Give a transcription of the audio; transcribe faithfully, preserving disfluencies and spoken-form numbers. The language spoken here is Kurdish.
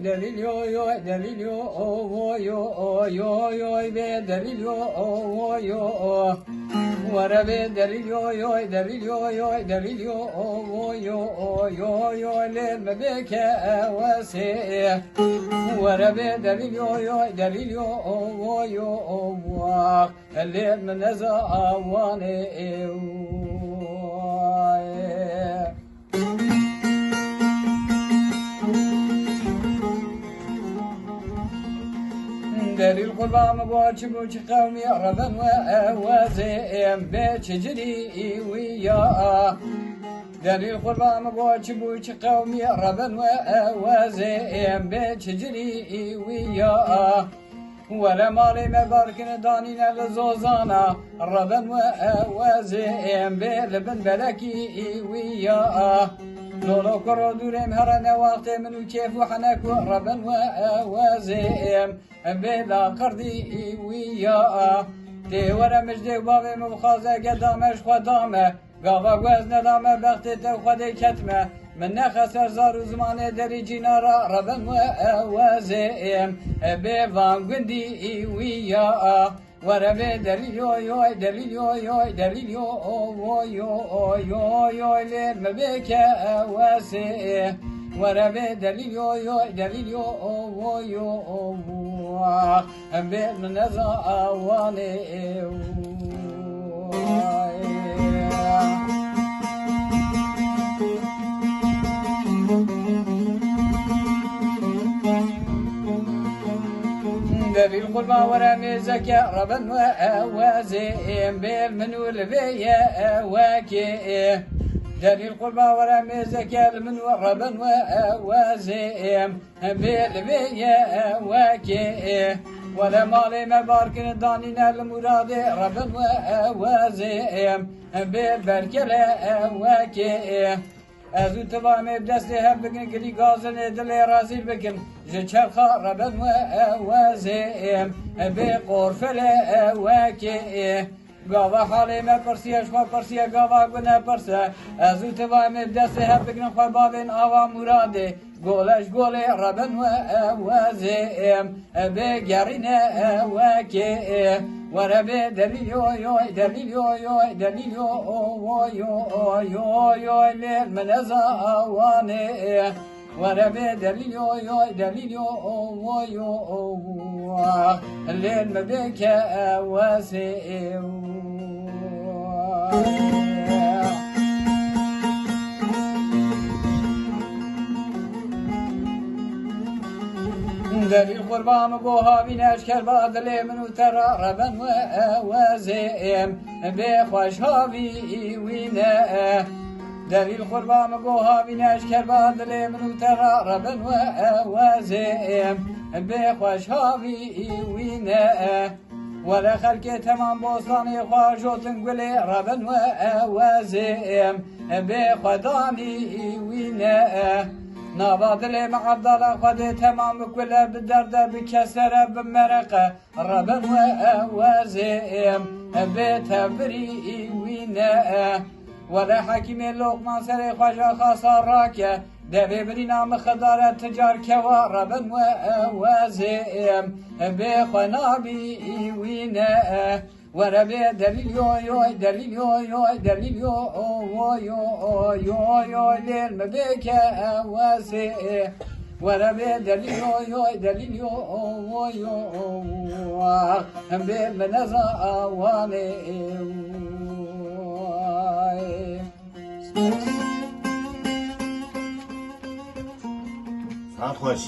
Delîl yo yo, delîl yo, o, o, yo, o, yo, yo, bê delîl yo, o, o, yo, o. Were bê delîl yo yo, delîl yo yo, delîl yo, o, o, yo, o, yo, yo, lê me bê ke ewesê. Were bê delîl yo yo, delîl yo, o, o, yo, o, wa. Lê min neza awanê ew. Delîl qurban bo çi bû çi qewmî reben we ewezê em bê çi cilî wî ya. Delîl qurban bo çi bû çi qewmî reben we ewezê em bê çi cilî wî ya. Were malê me barkin danîne li zozana. Reben we ewezê em bê li bin belekî wî ya. Lolo kuro dûrêm herene wextê min û kêf û henek û reben we ewezê em bê la qirdî wî ya. Tê were mijdê û bavê min bixwaze geda me ji xwe dame. Gava ku ez nedame bextê te û Xwedê ketme. Min nexe ser zar û zimanê derî cîna ra, reben we ewezê em bê van gundî wî ya. Were bê delîl yo yo, delîl yo yo, delîl yo o wo yo o yo yo lê me bê ke ewesê. Were bê delîl yo yo, delîl yo o wo yo o wo. Em bê min neza awanê ew. Delîl qurban were mêzeke reben we ewezê em bêl min û li vê ye ewekê. Delîl qurban were mêzeke li min û reben we ewezê em. Bê li vê ye wekê. Were malê me barkin danîne li muradê reben we ewezê. Bê berkele wekê. Ez û tiva em ê bi destê hev bikin, gilî gazinê dilê rezîl bikin. Ji çerxa reben we ewezê. Bê qorfele wekê. Gava halê me pirsiye, ji xwe pirsiye, gava ku nepirse. Ez û tiva em ê bi destê hev bigrin xwe bavên ava muradê. Gole ji golê reben we ewezê em. Bê gerîne ewekê. Were bê delîl yo yo, delîl yo yo, delîl yo o wo yo o yo yo lê min neza awanê. Were bê delîl yo yo, delîl yo o wo yo o wo. Lê me bê ke ewesê ew. Delîl qurban bo havîne eşker ba dilê min û te ra reben we ewezê em. Bê xweş havî wî ne. Delîl qurban min go havîne eşker ba dilê min û te ra reben we ewezê em. Bê xweş havî wî ne. Were xelkê temam bostanê xwe jotin gulê reben we ewezê em. Bê xwedanî wî ne. Nava dilê me Evdala Xwedê temam bi kule, bi derde, bi kesere, bi mereqe. Reben we ewezê em, bê tevbirî wî ne. Wele hekîmê Loqman serê xwe ji xasa rake. Devê birîna min xidare ti car kewa, reben we ewezê em, bê xwe nabî wî ne. Were bê delîl yo yo, delîl yo yo, delîl yo o wo yo o yo yo lêl me bê ke ewesê. Were bê delîl yo yo, delîl yo o wo yo o wo. Em bê me neza awanê. Saet xweş.